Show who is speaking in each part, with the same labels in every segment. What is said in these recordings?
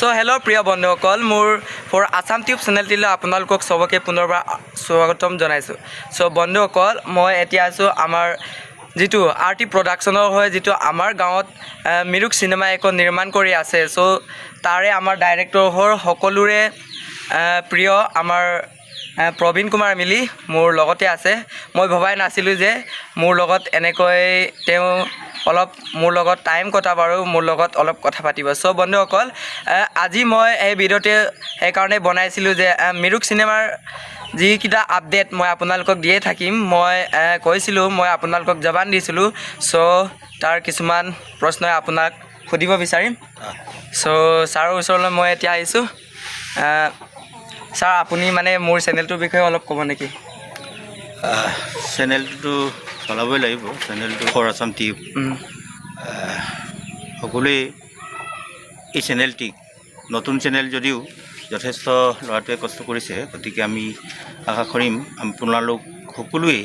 Speaker 1: চ' hello' প্ৰিয় বন্ধুসকল, মোৰ ফৰ আছাম টিউব চেনেলটিলৈ আপোনালোকক চবকে পুনৰবাৰ স্বাগতম জনাইছোঁ। চ' বন্ধুসকল, মই এতিয়া আছোঁ আমাৰ যিটো আৰ টি প্ৰডাকশ্যনৰ হৈ যিটো আমাৰ গাঁৱত মিৰুক চিনেমা এখন নিৰ্মাণ কৰি আছে। চ' তাৰে আমাৰ ডাইৰেক্টৰ হ'ল সকলোৰে প্ৰিয় আমাৰ প্ৰবীণ কুমাৰ মিলি মোৰ লগতে আছে। মই ভবাই নাছিলোঁ যে মোৰ লগত এনেকৈ তেওঁ অলপ মোৰ লগত টাইম কটাব আৰু মোৰ লগত অলপ কথা পাতিব। চ' বন্ধুসকল, আজি মই এই ভিডিঅ'টো সেইকাৰণে বনাইছিলোঁ যে মিৰুক চিনেমাৰ যিকেইটা আপডেট মই আপোনালোকক দিয়ে থাকিম। মই কৈছিলোঁ, মই আপোনালোকক জবান দিছিলোঁ। চ' তাৰ কিছুমান প্ৰশ্নই আপোনাক সুধিব বিচাৰিম। চ' ছাৰৰ ওচৰলৈ মই এতিয়া আহিছোঁ। ছাৰ, আপুনি মানে মোৰ চেনেলটোৰ বিষয়ে অলপ ক'ব নেকি?
Speaker 2: চেনেলটোতো চলাবই লাগিব। চেনেলটো ফৰ আছাম টিউব। সকলোৱে এই চেনেলটিক, নতুন চেনেল যদিও যথেষ্ট ল'ৰাটোৱে কষ্ট কৰিছে। গতিকে আমি আশা কৰিম আপোনালোক সকলোৱেই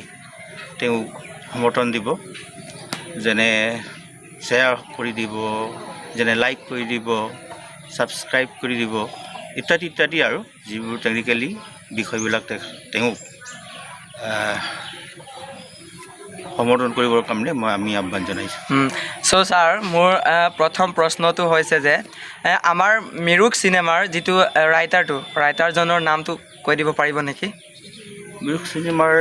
Speaker 2: তেওঁক সমৰ্থন দিব, যেনে শ্বেয়াৰ কৰি দিব, যেনে লাইক কৰি দিব, ছাবস্ক্ৰাইব কৰি দিব, ইত্যাদি ইত্যাদি। আৰু যিবোৰ টেকনিকেলি বিষয়বিলাক তেওঁক সমৰ্থন কৰিবৰ কাৰণে আমি আহ্বান জনাইছোঁ।
Speaker 1: চ' ছাৰ, মোৰ প্ৰথম প্ৰশ্নটো হৈছে যে আমাৰ মিৰুক চিনেমাৰ যিটো ৰাইটাৰটো, ৰাইটাৰজনৰ নামটো কৈ দিব পাৰিব নেকি?
Speaker 2: মিৰুক চিনেমাৰ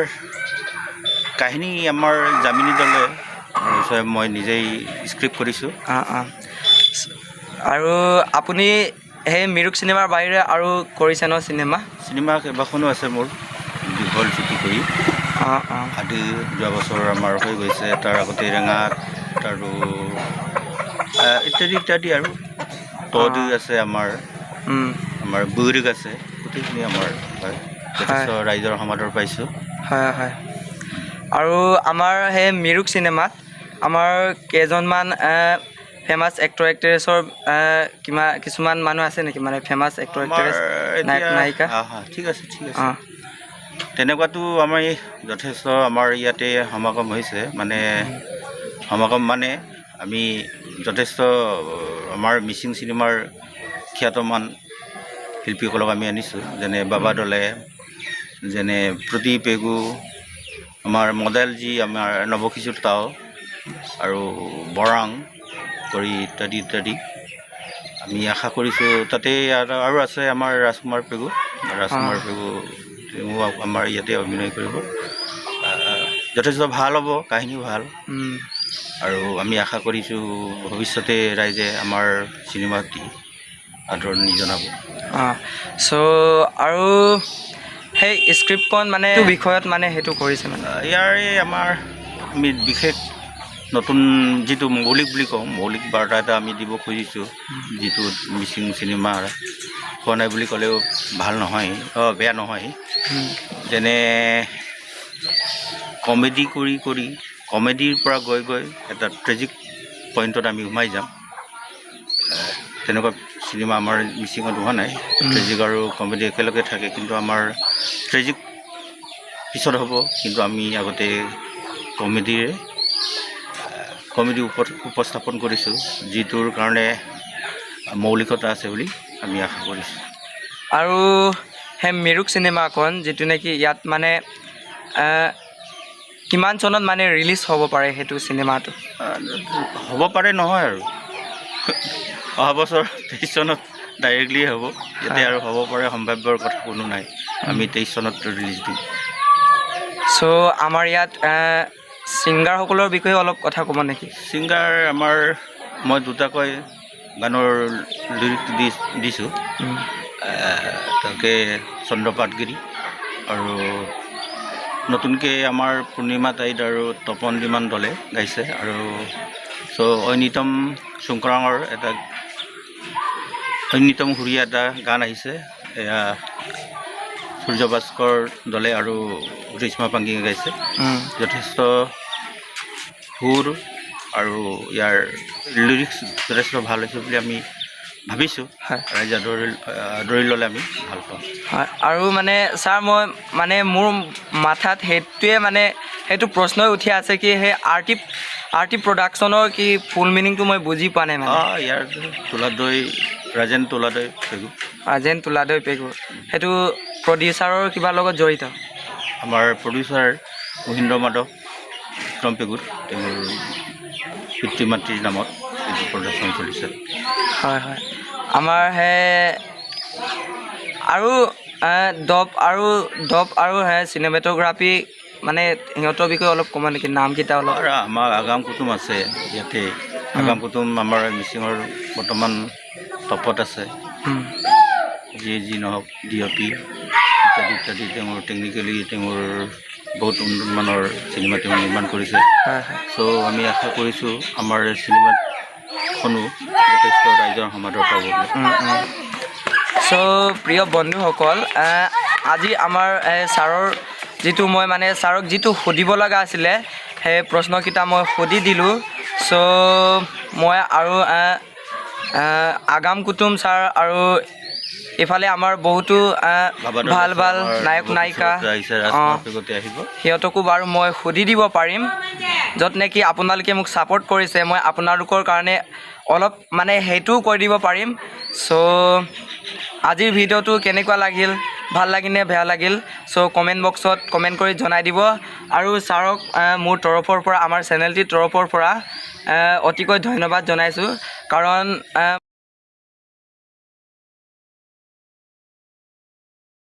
Speaker 2: কাহিনী আমাৰ যামিনী দলে আৰু স্বয়ং মই নিজেই স্ক্ৰিপ্ট কৰিছোঁ।
Speaker 1: অঁ অঁ আৰু আপুনি সেই মিৰুক চিনেমাৰ বাহিৰে আৰু কৰিছে ন চিনেমা?
Speaker 2: চিনেমা কেইবাখনো আছে মোৰ, দীঘল চুটি কৰি।
Speaker 1: অঁ অঁ
Speaker 2: আদি যোৱা বছৰ আমাৰ হৈ গৈছে, তাৰ আগতে ৰেঙাত আৰু ইত্যাদি ইত্যাদি। আৰু তদু আছে আমাৰ, আমাৰ বুৰিক আছে, গোটেইখিনি আমাৰ হয়। যথেষ্ট ৰাইজৰ সমাদৰ পাইছোঁ।
Speaker 1: হয় হয় আৰু আমাৰ সেই মিৰুক চিনেমাত আমাৰ কেইজনমান ফেমাছ এক্টৰ এক্ট্ৰেছৰ কিবা কিছুমান মানুহ আছে নেকি, মানে ফেমাছ এক্টৰ
Speaker 2: আমাৰ
Speaker 1: এক্ট্ৰেছ, নায়ক
Speaker 2: এতিয়া
Speaker 1: নায়িকা?
Speaker 2: হা, ঠিক আছে, ঠিক আছে। তেনেকুৱাতো আমাৰ এই যথেষ্ট আমাৰ ইয়াতে সমাগম হৈছে। মানে সমাগম মানে আমি যথেষ্ট আমাৰ মিচিং চিনেমাৰ খ্যাতমান শিল্পীসকলক আমি আনিছোঁ, যেনে বাবা দলে, যেনে প্ৰদীপ পেগু, আমাৰ মডেল যি আমাৰ নৱকিশোৰ টাও আৰু বৰাং কৰি ইত্যাদি ইত্যাদি। আমি আশা কৰিছোঁ তাতে আৰু আছে আমাৰ ৰাজকুমাৰ পেগু। ৰাজকুমাৰ পেগু, তেওঁ আমাৰ ইয়াতে অভিনয় কৰিব। যথেষ্ট ভাল হ'ব, কাহিনীও ভাল। আৰু আমি আশা কৰিছোঁ ভৱিষ্যতে ৰাইজে আমাৰ চিনেমাটি আদৰণি জনাব।
Speaker 1: অঁ, চ' আৰু সেই স্ক্ৰিপ্টখন মানে বিষয়ত মানে সেইটো কৰিছে মানে?
Speaker 2: ইয়াৰে আমাৰ আমি বিশেষ নতুন যিটো মৌলিক বুলি কওঁ, মৌলিক বাৰ্তা এটা আমি দিব খুজিছোঁ, যিটো মিচিং চিনেমা হোৱা নাই বুলি ক'লেও ভাল নহয়, অঁ, বেয়া নহয়। যেনে কমেডি কৰি কৰি কমেডিৰ পৰা গৈ গৈ এটা ট্ৰেজিক পইণ্টত আমি সোমাই যাম। তেনেকুৱা চিনেমা আমাৰ মিচিঙত হোৱা নাই। ট্ৰেজিক আৰু কমেডি একেলগে থাকে, কিন্তু আমাৰ ট্ৰেজিক পিছত হ'ব, কিন্তু আমি আগতে কমেডিৰে কমেডি উপস্থাপন কৰিছোঁ, যিটোৰ কাৰণে মৌলিকতা আছে বুলি আমি আশা কৰিছোঁ।
Speaker 1: আৰু সেই মিৰুক চিনেমাখন যিটো নেকি ইয়াত মানে কিমান চনত মানে ৰিলিজ হ'ব পাৰে সেইটো চিনেমাটো?
Speaker 2: হ'ব পাৰে নহয় আৰু, অহা বছৰ 23 চনত ডাইৰেক্টলি হ'ব ইয়াতে। আৰু হ'ব পাৰে সম্ভাৱ্যৰ কথা কোনো নাই, আমি 23 চনত ৰিলিজ দিম।
Speaker 1: চ' আমাৰ ইয়াত ছিংগাৰসকলৰ বিষয়ে অলপ কথা ক'ব নেকি?
Speaker 2: ছিংগাৰ আমাৰ মই দুটাকৈ গানৰ লিৰিক দিছোঁ। তাকে চন্দ্ৰপাতগিৰি আৰু নতুনকৈ আমাৰ পূৰ্ণিমা টাইড আৰু তপন দিমান দলে গাইছে। আৰু চ' ঐনিতম চুংকৰাঙৰ এটা ঐনিতম সুৰীয়া এটা গান আহিছে, এয়া সূৰ্য ভাস্কৰ দলে আৰু ৰিশ্মা পাংগিঙে গাইছে। যথেষ্ট সুৰ আৰু ইয়াৰ লিৰিক্স যথেষ্ট ভাল হৈছে বুলি আমি ভাবিছোঁ। ৰাইজে আদৰি ল'লে আমি ভাল পাওঁ।
Speaker 1: হয়, আৰু মানে ছাৰ, মই মানে মোৰ মাথাত সেইটোৱে মানে সেইটো প্ৰশ্নই উঠি আছে কি সেই আৰ টি প্ৰডাকশ্যনৰ কি ফুল মিনিংটো মই বুজি পোৱা নাই মানে।
Speaker 2: অঁ, ইয়াৰ তোলাদৈ, ৰাজেন তোলাদৈ পেগু।
Speaker 1: ৰাজেন তোলাদৈ পেগু, সেইটো প্ৰডিউচাৰৰ কিবাৰ লগত জড়িত?
Speaker 2: আমাৰ প্ৰডিউচাৰ মহেন্দ্ৰ মাধৱ বিক্ৰম পেগুত, তেওঁৰ পিতৃ মাতৃৰ নামত এইটো প্ৰডাকশ্যন চলিছে।
Speaker 1: হয় হয় আমাৰ সেই আৰু ডপ আৰু সেই চিনেমেট'গ্ৰাফী মানে সিহঁতৰ বিষয়ে অলপ ক'ব নেকি, নামকেইটা অলপ?
Speaker 2: আৰু আমাৰ আগাম কুটুম আছে ইয়াতে। আগাম কুটুম আমাৰ মিচিঙৰ বৰ্তমান টপত আছে। যিয়ে যি নহওক, ডি অ' পি ইত্যাদি ইত্যাদি, তেওঁৰ টেকনিকেলি তেওঁৰ বহুত উন্নতমানৰ চিনেমা তেওঁ নিৰ্মাণ কৰিছে।
Speaker 1: হয় হয়
Speaker 2: চ' আমি আশা কৰিছোঁ আমাৰ চিনেমাখনো যথেষ্ট ৰাইজৰ সমাদৰ পাব বুলি।
Speaker 1: চ' প্ৰিয় বন্ধুসকল, আজি আমাৰ ছাৰৰ যিটো মই মানে ছাৰক যিটো সুধিব লগা আছিলে, সেই প্ৰশ্নকেইটা মই সুধি দিলোঁ। চ' মই আৰু আগাম কুটুম ছাৰ আৰু ইফালে আমাৰ বহুতো
Speaker 2: বাবাদৰ
Speaker 1: ভাল
Speaker 2: আছে,
Speaker 1: ভাল
Speaker 2: আমাৰ
Speaker 1: নায়ক নায়িকা
Speaker 2: আহিছে, ৰাজকুমাৰ পেগুতে আহিব।
Speaker 1: সিহঁতকো বাৰু মই সুধি দিব পাৰিম। য'ত নেকি আপোনালোকে মোক ছাপোৰ্ট কৰিছে, মই আপোনালোকৰ কাৰণে অলপ মানে সেইটোও কৰি দিব পাৰিম। চ' আজিৰ ভিডিঅ'টো কেনেকুৱা লাগিল, ভাল লাগিল নে বেয়া লাগিল, চ' কমেণ্ট বক্সত কমেণ্ট কৰি জনাই দিব। আৰু ছাৰক মোৰ তৰফৰ পৰা, আমাৰ চেনেলটিৰ তৰফৰ পৰা অতিকৈ ধন্যবাদ জনাইছোঁ, কাৰণ